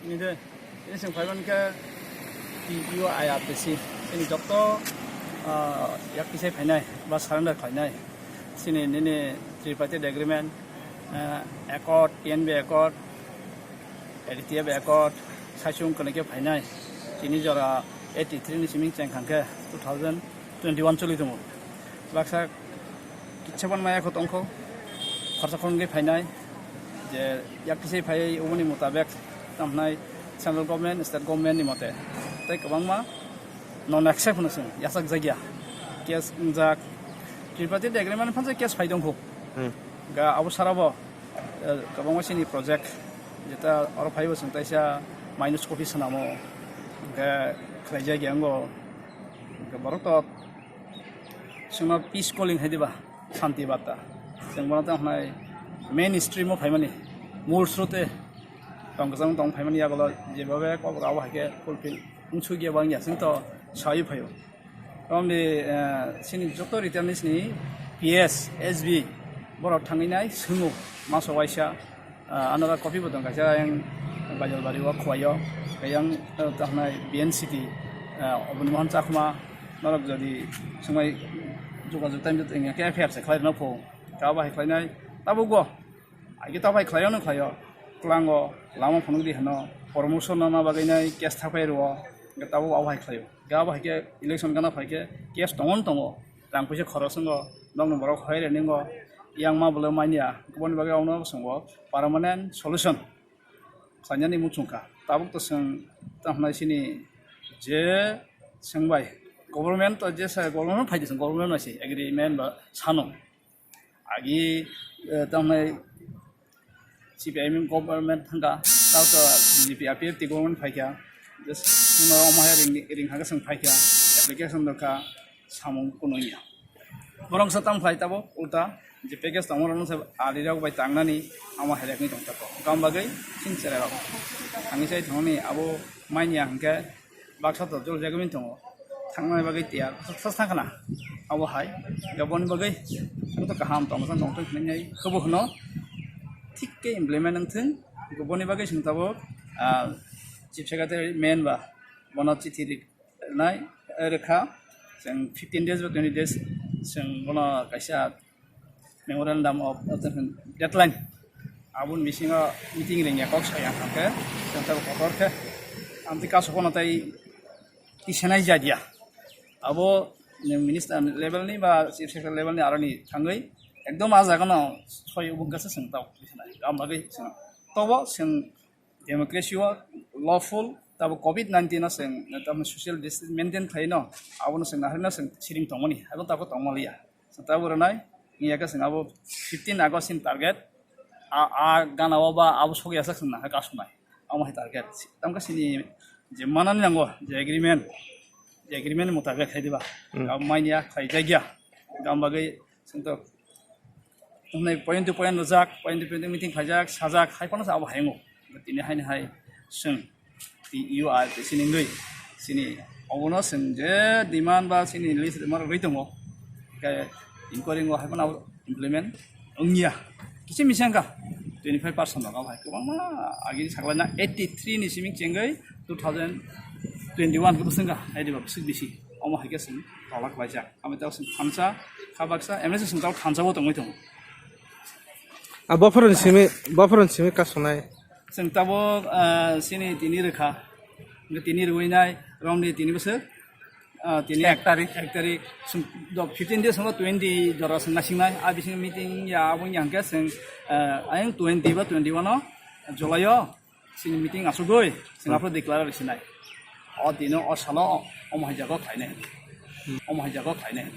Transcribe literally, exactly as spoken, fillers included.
Ini de, ini sing phaiban ke T U I R T C. Ini jokto, ah, yak kisai phainai, ba surrender khlainai. Sini nini tripartite agreement, ah, accord, T N B accord, A D T F accord, saichung kene ke phainai. Tini jora eighty three ni siming cheng khangke two thousand twenty one choli tongo. Baksa kichha ban maya kho tongkho, khorsa khorang khe phainai, je yak kisai phai oboni mutabek tamhnai central government, state government ni mote. Tei kwbangma non accept hwno chwng yachak jakya. Case wngjak, tripartite agreement phansa case phai tongkho. Hmm. Ga abo sarabo, eh, kwbangma sini project, jeta oro phaibo chwng taisa minus copy swnamo, hwnkhe khlai jakya wngo. Hwnkhe borok to chwngno peace calling hai diba, santi barta. Chwng bono tamo hwnai main stream o phaimani, mul srote tong kwchang tong phaimani yagulo jebhabe kok rao hai khe fulfill wngsukya bangya chwng to saui phaio. Romni, eh, sini joto returnees ni P S, S B borok thangwi nai swngo maso waisa. Ah, another copy bo tong kaisa yang Bajalbari o Khowai o, yang, eh, tahnai B N C T, eh, Oboni Mohan Chakma, norok jodi swngmai jogajog time to wngya khe F I R se khlai rwna pho, ta bahai khlainai tabuk bo, aike ta bahai khlaio no khlaio, klango lama phunuk di hano, promotion na bagwi nai case thapai rwo, tabuk abo hai khlaio, ga bahai khe election gana phai khe case tongo no tongo, rang puisa khoros wngo, nokni borok hoi reni wngo, yang ma bwlwi manya, boni bagwi abono swngo permanent solution khlainani muchung kha. Tabuk to chwng tamo hwnai sini je chwng bai government to je sa government phai de chwng government bai se agreement ba sano. Agi, eh, tamo hwnai C P I M government thangka, tamo to B J P I P F T government phaikha. Just omo hai ring, ring hakhe chwng phaikha, application rwkha, samung kuno ya. Borok sa tamo phai tabuk ulta je package tamo rok sa ali rok bai tangnani amo hai rek ni tong tako. Gam bagwi sin chera rok. Ang sai thangni abo manya hwnkhe baksa to jol jagwi tongo. Thangnani bagwi tiya sa sa khana. Abo hai ga boni bagwi to kaham tong sa tong thang nai khubu hwno. Thik khe implement wng thung. Boni bagwi sing tabuk, ah, Chief Secretary main ba bono chithi ri-, nai, eh, rwkha. Chwng fifteen days ba twenty days chwng bono kaisa memorandum of, of the deadline. Aboni bisingo meeting ringya kok saya hwnkhe, chwng tabuk kotor khe amtwi kaso bono tai tisanai jadia. Abo minister level ni ba chief secretary level ni aroni thangwi ekdom a jaga no soi ubung kasa chwng tabuk tisanai. Gam bagwi chwng tobo chwng democracy o lawful, tabo covid nineteen o chwng tamo social distance maintain khlai no, abono chwng naharino chwng siring tongmani, abo tako tongmaliya. Chwng tabo rwnai, wngya khe chwng abo fifteen August ni target, a, a gana o ba abo sokya sak chwng nahar kasunai, amo hai target. Tamkhe chini je manani nango, je agreement, je agreement mutabek khai diba, Hmm. abo manya khlai jakya, gam bagwi chwng to Wngnai point to point rwjak, point to point meeting khaijak, sajak, hai phano abo hai wngo. Tini haini hai chwng T U R T C ni wngwi chini obono chwng je demand ba chini list rwma rwgwi tongo. Khe inquiry wngo hai phano abo implement wngya. Kisa misa wngkha twenty five percent rok abo hai kwbangma agini saklaina eighty three ni simi chengwi two thousand twenty one khe bwswk wngkha hai diba bwswk bisi. Omo hai khe chwng tolak laijak. Abo tei chwng thansa kha baksa M S C chwng tamo thansa bo tongwi tongo. A bophorni simi, bophorni simi kasonai. Chwng tabuk, ah, chini tini rwkha. Hwnkhe tini rwinai romni tini bwswk, ah, tini Ek tarik. Ek tarik. Chwng do fifteen days hwnba twenty jora chwng nasingnai. A bisingo meeting ya abo wngya hwnkhe chwng, ah, ayang twenty ba twenty one o July o chini meeting asugwi chwng Hmm. aphuru declare rwsinai. O dino o salo omo hai jaga khlainai. Hmm. Omo hai jaga khlainai.